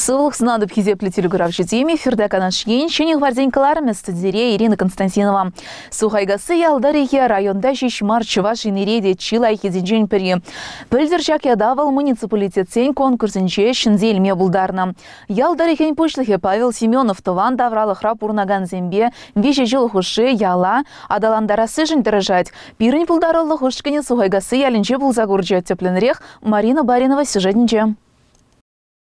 Сывлӑх сунатӑп хисеплӗ телекуравҫӑсем. Эфирта Канаш ен ҫӗнӗ хвартен кӑларӑмӗ студире Ирина Константинова. Сухайкасси ял тӑрӑхӗ районта ҫеҫ мар Чӑваш Енре те чи лайӑххисенчен пӗри. Пӗлтӗр ҫак ята вӑл муниципалитетсен конкурсӗнче ҫӗнсе илме пултарнӑ. Ял тӑрӑхӗн пуҫлӑхӗ Павел Семенов тӑван тавралӑхра пурӑнакансемпе виҫӗ ҫул хушши яла аталантарассишӗн тӑрӑшать. Пирӗн пултарулӑх ушкӑнӗ Сухайкасси ялӗнче пулса курчӗ. Тӗплӗнрех Марина Баринова сюжетӗнче.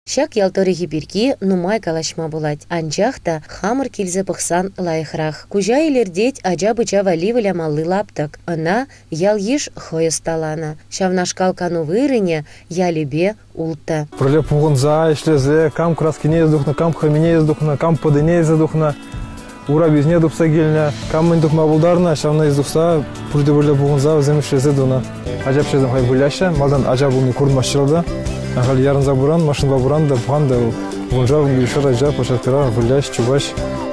Ҫак ял тӑрӑхӗ пирки нумай калаҫма пулать, анчах та хамӑр килсе пӑхсан лайӑхрах. Куҫа илӗртет ача-пӑча валли вылямалли лаптӑк. Ӑна ял-йыш хӑй ӑсталанӑ. Ҫавнашкал кану вырӑнӗ ялӗпе улттӑ. Пӗрле пухӑнса ӗҫлесе кам краскине илсе тухнӑ, кам хӑмине илсе тухнӑ, кам пӑтине илсе тухнӑ, ураписене тупса килнӗ, кам мӗн тухма пултарнӑ, ҫавна илсе тухса пурте пӗрле пухӑнса вӗсем ӗҫлесе тунӑ. Ача-пӑчасем хай выляҫҫӗ, малтан ача пулни курӑнмасть та. Халь ярӑнса пыран, машинпа пыран та, пӑхан та вуншар, вунпилӗкшер ача площадкӑра выляҫ, чупаҫ.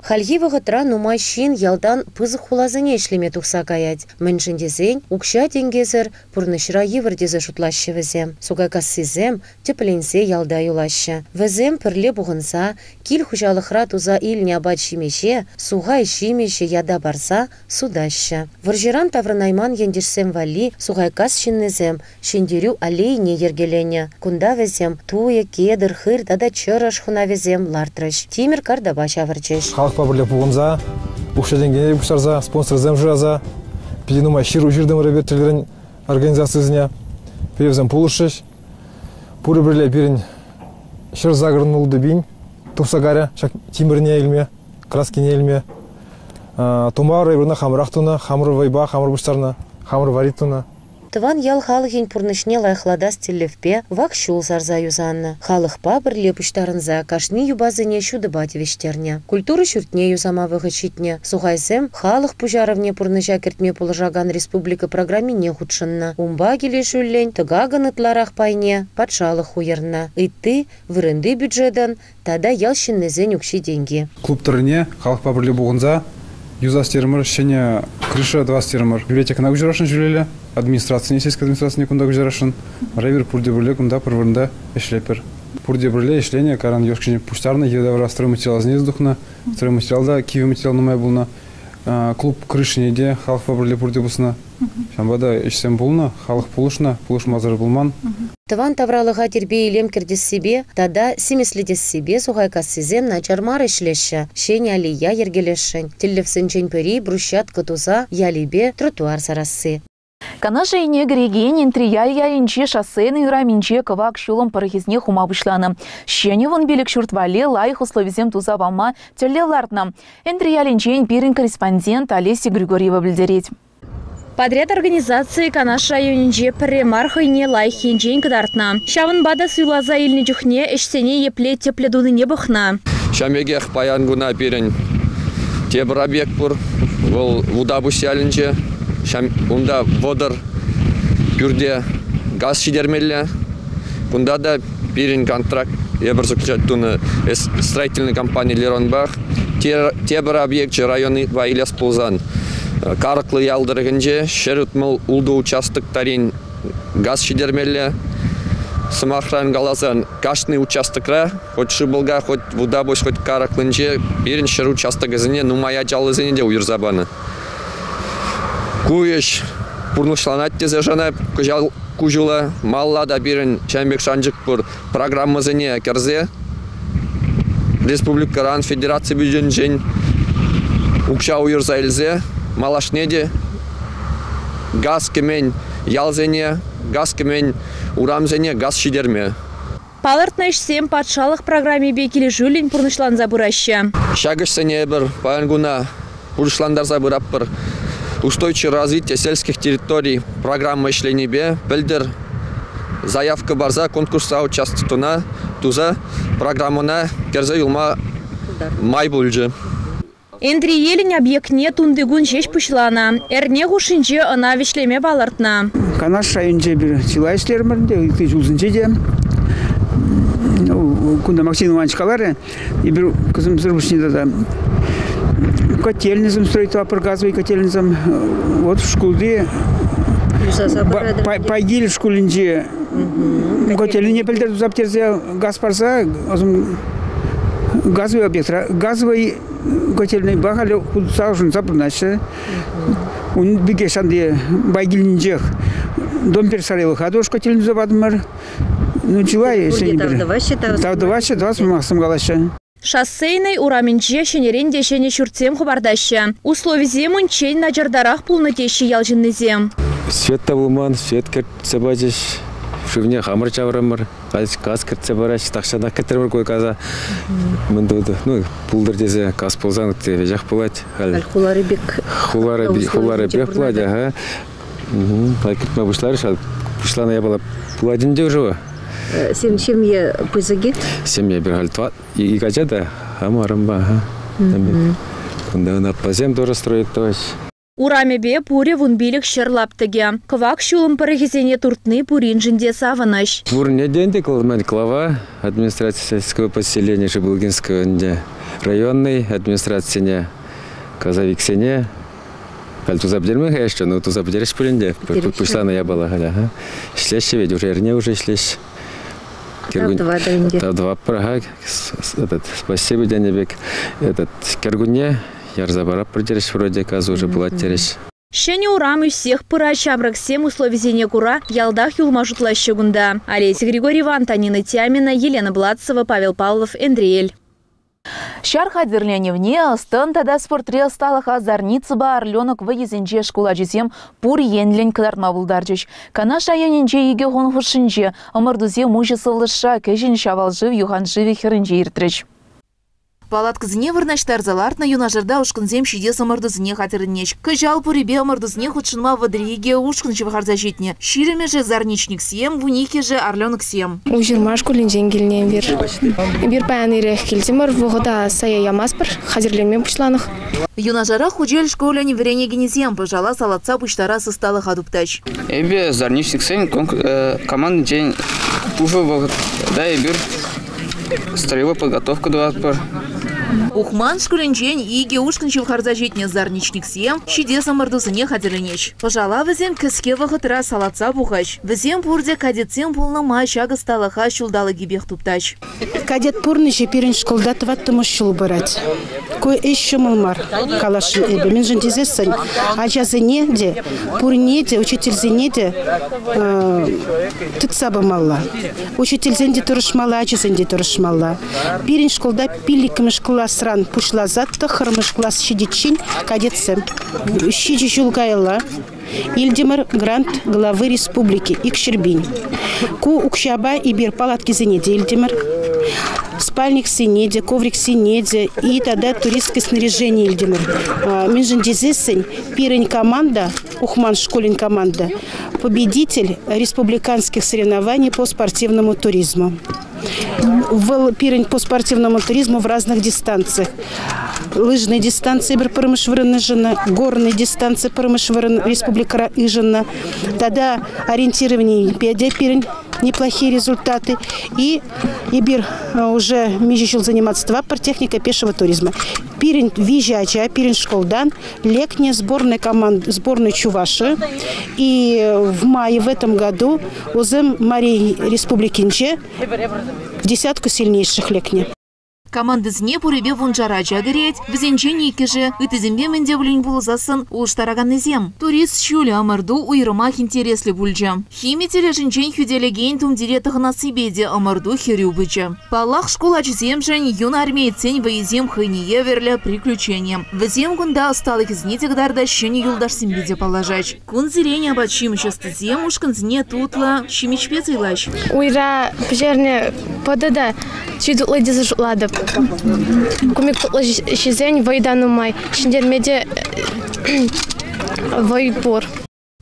Хальхи вӑхӑтра нумай ҫын ялтан пысӑк хуласене ӗҫлеме тухса каять. Мӗншӗн тесен укҫа-тенкӗсӗр пурнӑҫра йывӑр тесе шутлаҫҫӗ вӗсем. Сукайкассисем тӗпленсе ялта юлаҫҫӗ. Вӗсем пӗрле пухӑнса кил хуҫалӑхра туса илнӗ апат-ҫимӗҫе сухай ҫимӗҫӗ ята парса сутаҫҫӗ. Вӑрҫӑран таврӑнайман ентешсем валли Сухайкас ҫыннисем Ҫӗнтерӳ аллейине йӗркеленӗ. Кунта вӗсем туя, кедр, хыр тата чӑрӑш хунавӗсем лартрӗҫ, тимӗр картапа ҫавӑрчӗҫ. Халӑхпа пӗрле пухӑнса, укҫа-тенкӗне пуҫтарса, спонсорсем шыраса питӗ нумай ҫыру ҫыртӑмӑр эпир тӗрлӗрен организацисене. Пире вӗсем пулӑшрӗҫ. Пурӗ пӗрле пирӗн 186 пин тухса карӗ ҫак тимӗрне илме, краскине илме. Тума района хамӑрах тунӑ, хамӑр вӑйпа хамӑр пуҫтарнӑ, хамӑр варит тунӑ. Тӑван ял халӑхӗн пурнӑҫне лайӑхлатас тӗллевпе вак ҫул сарса юсанӑ, халӑхпа пӗрле пуҫтарӑнса кашни юпасене ҫутӑпа тивӗҫтернӗ. Культура ҫуртне юсама вӑхӑт ҫитнӗ. Сухайсем халӑх пуҫарӑвне пурнӑҫа кӗртме пулӑшакан республика программине хутшӑннӑ. Унпа килӗшӳллӗн тӑкакӑн ытларах пайне патшалӑх уйӑрнӑ, ытти вырӑнти бюджетӑн тата ял ҫыннисен укҫи-тенки. Клуб тӑррине халӑхпа пӗрле пухӑнса юсас терӗмӗр, ҫӗнӗ крыша тӑвас терӗмӗр. Библиотекӑна куҫарасшӑн ҫӳлелле, администрацине, сельская администрацине кунта куҫарасшӑн. Вара эпир пурте пӗрле кунта пӗр вырӑнта ӗҫлетпӗр. Пурте пӗрле ӗҫленӗ, кайран ёшкӗне пуҫтарнӑ, йӗри-тавра стройматериалсене илсе тухнӑ. Стройматериал та кивӗ материал нумай пулнӑ. Клуб крышине те халӑхпа пӗрле пурте пуснӑ. Ҫавӑнпа та ӗҫсем пулнӑ, халӑх пулӑшнӑ, пулӑшмасӑр пулман. Тӑван тавралӑха тирпей-илем кӗртессипе тата симӗслетессипе сухайкассисем начар мар ӗҫлеҫҫӗ. Ҫӗнӗ аллея йӗркелесшӗн. Тӗллевсенчен пӗри брусчатка туса ялӗпе тротуар сарасси. Канаш енне кӗрекен Энтрияль ялӗнчи шоссейнӑй урамӗнче кӑвак ҫулӑм пӑрӑхӗсене хума пуҫланӑ. Ҫӗнӗ 15 ҫурт валли лайӑх условисем туса пама тӗллев лартнӑ. Энтриялӗнчен пирӗн корреспондент Олеся Григорьева пӗлтерет. Подряд организацийӗ Канаш районӗнче пӗрре мар хӑйне лайӑх енчен кӑтартнӑ. Ҫавӑнпа та суйласа илнӗ чухне ӗҫсене епле тӗплӗ тунине пӑхнӑ. Ҫавӑн пекех паян куна пирӗн тепӗр объект пур. Вӑл Вутапуҫ ялӗнче. Унта 30 пӳрте газ ҫитермелле. Кунта та пирӗн контракт эпир заключать тунӑ строительный компани Леронбах. Тепӗр объекчӗ районпа илес пулсан Карӑклӑ ял тӑрӑхӗнче 166 участок тарин газ ҫитермелле. Сӑмахран каласан, кашни участокра, хоть Шыбылга, хоть Вутапуҫ, хоть Карӑклӑнче пирӗн ҫӗр участокӗсене нумай ачаллисене те уйӑрса панӑ. Ку ӗҫ пурнӑҫланать тесе шанать кӑҫал ку ҫула. Малла та пирӗн ҫавӑн пек шанчӑк пур. Программӑсене кӗрсе республикӑран, федераци бюджетӗнчен укҫа уйӑрса илсе малашне те газ кӗмен ялсене, газ кӗмен урамсене газ ҫитерме. Палӑртнӑ ӗҫсем патшалӑх программипе килӗшӳллӗн пурнӑҫланса пыраҫҫӗ. Ҫак ӗҫсене эпир паян куна пурнӑҫлантарса пыратпӑр. Устойчивое развитие сельских территорий программа ӗҫленипе пӗлтӗр заявка парса конкурсра участвовать туса программӑна кӗрсе юлма май пулчӗ. Энтриелӗн объектне тунтикун ҫеҫ пуҫланӑ. Эрне хушшинче ӑна вӗҫлеме палӑртнӑ. Канаш районӗнче эпир чылай ӗҫлерӗмӗр ӗнтӗ, ытти ҫулсенче те. Кунта Максим Иванович каларӗ, эпир кӑсӑмсӑр пуҫне тата котельнӑсем строить тӑватпӑр, газовый котельнӑсем. Вот шкулти Пайгил шкулӗнче Котельнине пӗлтӗр туса пӗтерсе газ парса газовый объектра газовый котельныйпа халӗ хутса ӑшӑнса пурӑнаҫҫӗ. Ун пике ҫанти бай килнинчех дом персарилӑха тоже котельный туса патӑмӑр. Ну, чылай ӗҫленӗ. Тав тӑваҫҫӗ, тав тӑваҫҫӗ, тӑвас сӑмахсем калаҫҫӗ. Шоссейнӑй урамӗнче ҫӗнӗрен те ҫӗнӗ ҫуртсем хӑпартаҫҫӗ. Условисем унччен начартарах пулнӑ теҫҫӗ ял ҫыннисем. Свет та пулман, свет кӗртсе пачӗҫ. Шывне хамӑр чаврӑмӑр, газ кӗртсе параҫҫӗ. Тахҫанах кӗтрӗмӗр ку газа. Мӗн тутӑ? Ну, пултӑр тесе газ пулсан веҫех пулать. Халь хулари пек хулари пек пулать, ага. Кӗртме пуҫларӗҫ, пуҫланӑ япала пулать ӗнтӗ уже. Сирӗн ҫемье пысӑк-и? Ҫемье пир халь ик ача та, хамӑрӑмпа. Кунта ӑна аппасем тоже строить тӑваҫ. Урамӗпе пурӗ 15 ҫӗр лаптӑкӗ. Кӑвак ҫулӑм пӑрӑхӗсене туртни пуриншӗн те савӑнӑҫ. Пурне те ӗнтӗ глава администрации сельского поселения Шеболдинского ӗнтӗ районный администрацине, казавиксене халь туса пӗтерме хаяҫҫӗ, но туса пӗтерӗҫ пуль ӗнтӗ. Пуҫланӑ япала халь, ага. Ӗҫлеҫҫӗ ведь, уже эрне уже ӗҫлеҫ. Тав тӑватӑр ӗнтӗ. Тав тӑватпӑр, ага. Этот, спасибо тенӗ пек. Этот, кӗркунне ярса паратпӑр терӗҫ вроде, газ уже пулать терӗҫ. Ҫӗнӗ урам ӳссех пырать, ҫамрӑксем условисене кура ялтах юлма шутлаҫҫӗ кунта. Олеся Григорьева, Антонина Тямина, Елена Бладцева, Павел Павлов, Энтриел. Ҫар хатӗрленӗвне, ӑс-тӑн тата спортри ӑсталӑха Зарницӑпа Орленок вӑййисенче шкул ачисем пур енлӗн кӑтартма пултарчӗҫ. Канаш районӗнче 2 кун хушшинче ӑмӑртусем уҫӑ сывлӑшра Кӗҫӗн Ҫавал-шыв юхан шывӗ хӗрринче иртрӗҫ. Палаткӑсене вырнаҫтарса лартнӑ юнашарта ушкӑнсем ҫитес ӑмӑртусене хатӗрленӗҫ. Кӑҫал пурипе ӑмӑртусене хутшӑнма 32 ушкӑн ҫывхарса ҫитнӗ. 20-шӗ зарничниксем, 12-шӗ орленоксем. Уҫырма шкулӗнчен килнӗ эпир. Эпир паян ирех килтӗмӗр, вӑхӑта сая ямастпӑр, хатӗрленме пуҫланӑх. Юнашарах Хучел шкулӗн вӗренекенӗсем пӑшала салатса пуҫтарас ӑсталӑха туптаҫ. Эпир зарничниксен командинчен пушӑ вӑхӑтра эпир строевой подготовка тӑватпӑр. Ухман шкулӗнчен 2 ушкӑн ҫывхарса ҫитнӗ зарничниксем ҫитес ӑмӑртусене хатӗрленӗҫ. Пӑшала вӗсем кӗске вӑхӑтра салатса пухаҫ. Вӗсем пурте кадетсем пулнӑ май ҫак ӑсталӑха ҫулталӑкӗпех туптаҫ. Кадет пурнӑҫӗ пирӗн шкулта тӑваттӑмӗш ҫул пырать. Ку ӗҫ ҫӑмӑл мар, каласшӑн эпӗ. Мӗншӗн тесессӗн ачасене те, пурне те, учительсене те тытса пымалла. Учительсен те тӑрӑшмалла, ачасен те тӑрӑшмалла. Пирӗн шкулта 5-мӗш класран пуҫласа 9-мӗш класс ҫитиччен кадетсем. 7 ҫул каялла илтӗмӗр грант главы республики Икҫӗрпин. Ку укҫапа эпир палаткисене те илтӗмӗр, спальниксене те, ковриксене те и тата туристское снаряжение илтӗмӗр. Мӗншӗн тесессӗн пирӗн команда, Ухман шкулӗн команда, победитель республиканских соревнований по спортивному туризму. Вӑл пирӗн по спортивному туризму в разных дистанциях. Лыжные дистанции бір пырмыш вырӑн йышӑннӑ, горные дистанции пырмыш вырӑн республикӑра йышӑннӑ. Тата ориентирование педе пирӗн неплохие результаты. И эпир уже миҫе ҫул заниматься тӑватпӑр техника пешего туризма. Пирӗн виҫӗ ача, пирӗн школтан лекнӗ сборная команд, сборная Чуваши. И в мае в этом году Узым Марий Республикинче в десятку сильнейших лекнӗ. Командӑсене пурӗпе вуншар ача кӗрет, вӗсенчен иккӗшӗ, ыттисемпе мӗнде пулин пулсассӑн улӑштараканнисем. Турист ҫулӗ ӑмӑрту уйрӑмах интереслӗ пулчӗ. Хими тӗлӗшӗнчен хӳтӗлекен тумтире тӑхӑнассипе те ӑмӑрту хӗрӳ пычӗ. Паллах, шкул ачисемшӗн юн армеецсен вӑййисем хӑйне евӗрлӗ приключени. Вӗсем кунта ӑсталӑхӗсене те кӑтартаҫ, ҫӗнӗ юлташсемпе те паллашаҫ. Кунсерен апат-ҫимӗҫ ӑстисем ушкӑнсене тутлӑ ҫимӗҫпе сӑйлаҫ. Уйра пӗҫернӗ пӑтӑ та чи тутлӑ тесе шутладӑп. Кумик тутлӑ ҫисен вӑй та нумай, ҫӗнтерме те вӑй пур.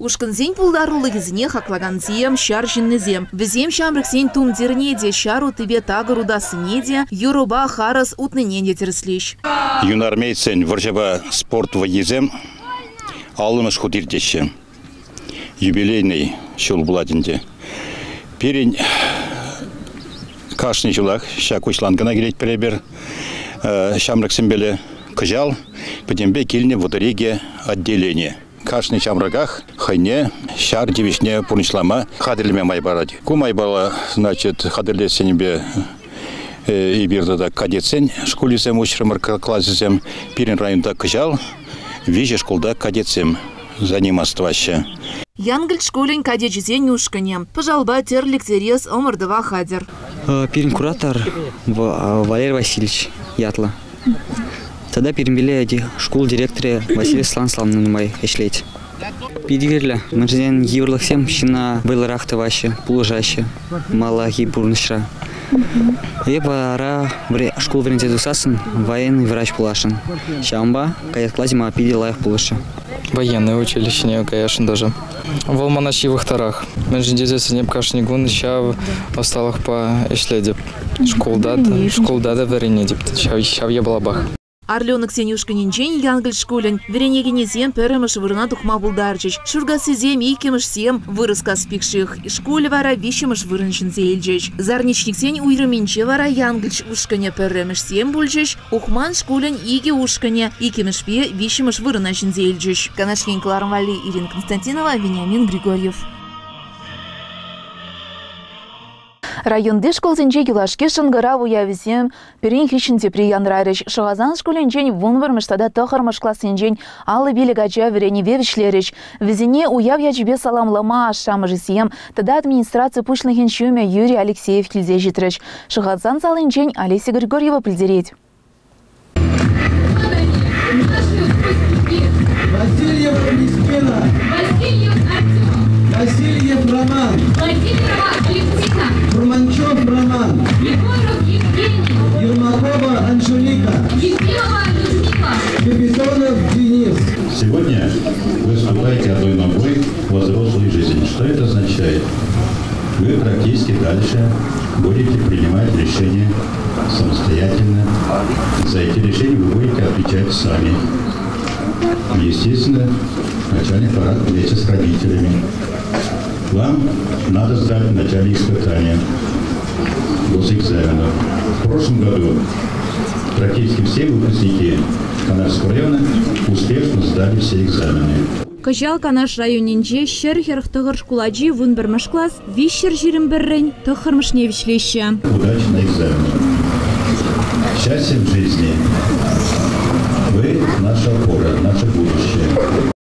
Ушкӑнсен пултарулӑхӗсене хаклакансем, ҫар ҫыннисем. Вӗсем ҫамрӑксен тумтирне те, ҫар уттипе такӑр утассине те, юрӑпа харӑс утнине те тӗрӗслеҫ. Юнармейцсен вӑрҫӑпа спорт вӑййисем аллӑмӗш хут иртеҫҫӗ. Юбилейный ҫул пулать ӗнтӗ. Пирӗн кашни ҫулах ҫак уҫланкӑна килетпӗр эпир. Ҫамрӑксемпеле кӑҫал пӗтӗмпе килнӗ 32 отделени. Кашни ҫамрӑках хӑйне ҫар тивӗҫне пурнӑҫлама хатӗрлеме май парать. Ку майпала, значит, хатӗрлес енӗпе эпир тата кадетсен шкулӗсем уҫрӑмӑр, класӗсем. Пирӗн районта кӑҫал виҫӗ шкулта кадетсем заниматься тӑваҫҫӗ. Янкӑлч шкулӗн кадечӗсен ушкӑнӗ пӑшалпа тӗрлӗ терес ӑмӑртӑва хатӗр. Пирӗн куратор Валерий Васильевич ятлӑ. Тата пирӗнпеле шкул директорӗ Василий Сланславовна нумай ӗҫлет. Питӗ кирлӗ. Мӗншӗн йывӑрлӑхсем ҫынна вӑйлӑрах тӑваҫҫӗ, пулӑшаҫҫӗ маллахи пурнӑҫра. Эп вара шкул вӗренсе тухсассӑн военный врач пуласшӑн. Ҫавӑнпа каять класӗ мана питӗ лайӑх пулӑшрӗ. Военное училищӗне каясшӑн даже. Вӑл мана ҫывӑхтарах. Мӗншӗн тесессӗн эп кашни кун ҫав ӑсталӑхпа ӗҫлетӗп. Шкулта та, шкулта та вӗренетӗп ҫав япалапах. Орленоксен ушкӑнӗнчен Янкӑлч шкулӗн вӗренекенӗсем пӗрремӗш вырӑна тухма пултарчӗҫ. Шуркассисем иккӗмӗшсем, Вырӑскас Пикших шкулӗ вара виҫҫӗмӗш вырӑн ҫӗнсе илчӗҫ. Зарничниксен уйрӑмӗнче вара Янкӑлч ушкӑнӗ пӗрремӗшсем пулчӗҫ, Ухман шкулӗн икӗ ушкӑнӗ иккӗмӗшпе виҫҫӗмӗш вырӑна ҫӗнсе илчӗҫ. Канаш ен кӑларӑм валли Ирина Константинова, Вениамин Григорьев. Районти шкулсенче юлашки шӑнкӑрав уявӗсем пӗрин хыҫҫӑн тепри янрарӗҫ. Шӑхасан шкулӗнчен вунпӗрмӗш тата тӑххӑрмӗш классенчен 55 ача вӗренӗве вӗҫлерӗҫ. Вӗсене уяв ячӗпе саламлама ашшӗ-амӑшӗсем тата администраци пуҫлӑхӗн ҫумӗ Юрий Алексеев килсе ҫитрӗҫ. Шӑхасан салинчен Олеся Григорьева пӗлтерет. Васильев Кристина. Васильев Артем. Васильев Роман. Владимирова Алевтина. Курманчев Роман. Егоров Евгений. Ермакова Анжелика. Ефимова Людмила. Капитонов Денис. Сегодня вы вступаете одной ногой во взрослую жизнь. Что это означает? Вы практически дальше будете принимать решения самостоятельно. За эти решения вы будете отвечать сами. Естественно, начальный парад вместе с родителями. Вам надо сдать в начале испытания госэкзаменов. В прошлом году практически все выпускники Канашского района успешно сдали все экзамены. Кӑҫал Канаш районӗнче 149 шкул ачи 11-мӗш класс, 321-рӗн тӑххӑрмӗшне вӗҫлеҫҫӗ. Удачи на экзаменах. Счастья в жизни. Вы наша опора, наше будущее.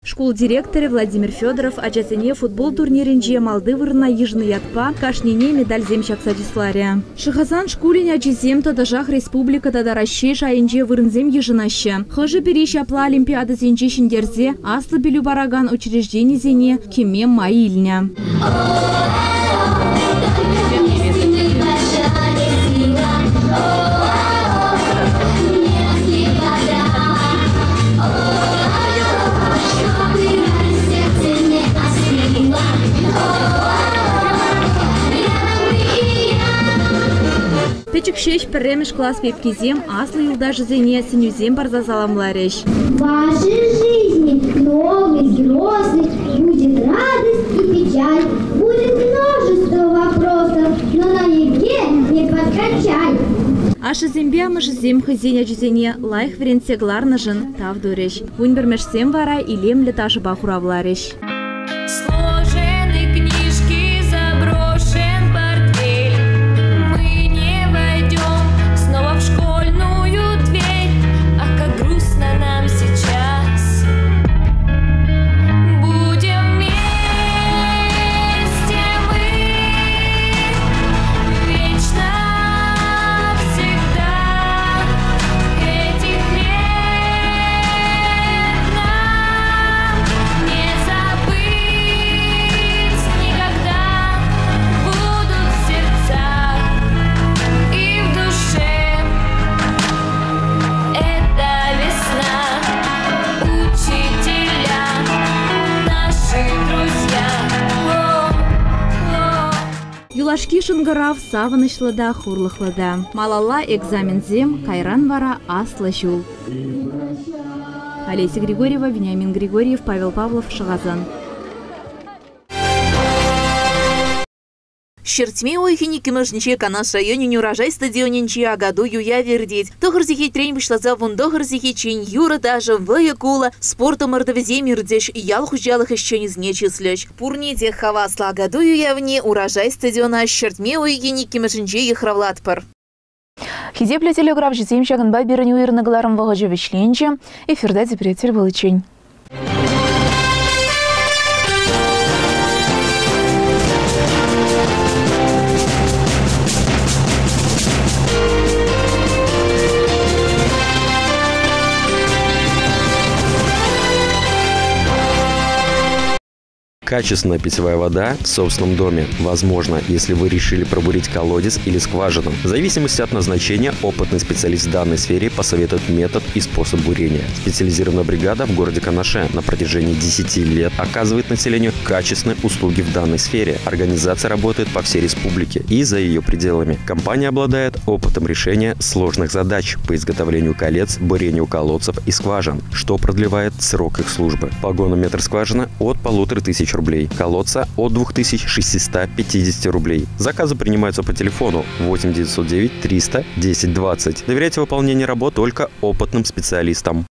Шкул директорӗ Владимир Федоров ачасене футбол турнирӗнче малти вырӑна йышӑннӑ ятпа кашнине медальсем ҫакса чысларӗ. Шӑхасан шкулӗн ачисем тӑтӑшах республика тата Раҫҫей шайӗнче вырӑнсем йышӑнаҫҫӗ. Хӑшӗ-пӗри ҫапла олимпиадӑсенче ҫӗнтерсе аслӑ пӗлӳ паракан учрежденисене кӗме май илнӗ. Пӗчӗк ҫеҫ пӗрремӗш класс пепкисем аслӑ юлташӗсене сӗнӳсем парса саламларӗҫ. В вашей жизни новый взрослый будет радость и печаль, будет множество вопросов, но на ЕГЭ не подкачай. Ашшӗсемпе амӑшӗсем хӑйсен ачисене лайӑх вӗрентсе кӑларнӑшӑн тав турӗҫ. Вунпӗрмӗшсем вара илемлӗ ташӑпа хуравларӗҫ. Сложены книжки, заброшен портфель. Мы не войдем снова в школьную дверь. Ах, как грустно нам сейчас. Будем вместе мы вечно всегда. Этих лет нам не забыть никогда. Будут в сердцах и в душе. Это весна, учителя, наши друзья. Юлашки шӑнкӑрав савӑнӑҫлӑ та, хурлӑхлӑ та. Малалла экзаменсем, кайран вара аслӑ ҫул. Олеся Григорьева, Вениамин Григорьев, Павел Павлов, Шӑхасан. Ҫӗртме уйӑхӗн иккӗмӗшӗнче Канаш районӗн Урожай стадионӗнче Акатуй уявӗ иртет. 9 сехетрен пуҫласа 19 сехетчен юрӑ-ташӑ, вӑйӑ-кулӑ, спорт ӑмӑртӑвӗсем иртӗҫ, ял хуҫалӑх ӗҫченӗсене чыслӗҫ. Пурне те хаваслӑ Акатуй уявне Урожай стадиона ҫӗртме уйӑхӗн иккӗмӗшӗнче йыхравлатпӑр. Хисеплӗ телекуравҫӑсем, ҫакӑнпа пирӗн уйӑрнӑ кӑларӑм вӑхӑчӗ вӗҫленчӗ. Эфирта тепре тӗл пуличчен. Качественная питьевая вода в собственном доме. Возможно, если вы решили пробурить колодец или скважину. В зависимости от назначения, опытный специалист в данной сфере посоветует метод и способ бурения. Специализированная бригада в городе Канаше на протяжении 10 лет оказывает населению качественные услуги в данной сфере. Организация работает по всей республике и за ее пределами. Компания обладает опытом решения сложных задач по изготовлению колец, бурению колодцев и скважин, что продлевает срок их службы. Погонометр скважины от 1500 рублей, колодца от 2650 рублей. Заказы принимаются по телефону 8 909 300 10 20. Доверяйте выполнение работ только опытным специалистам.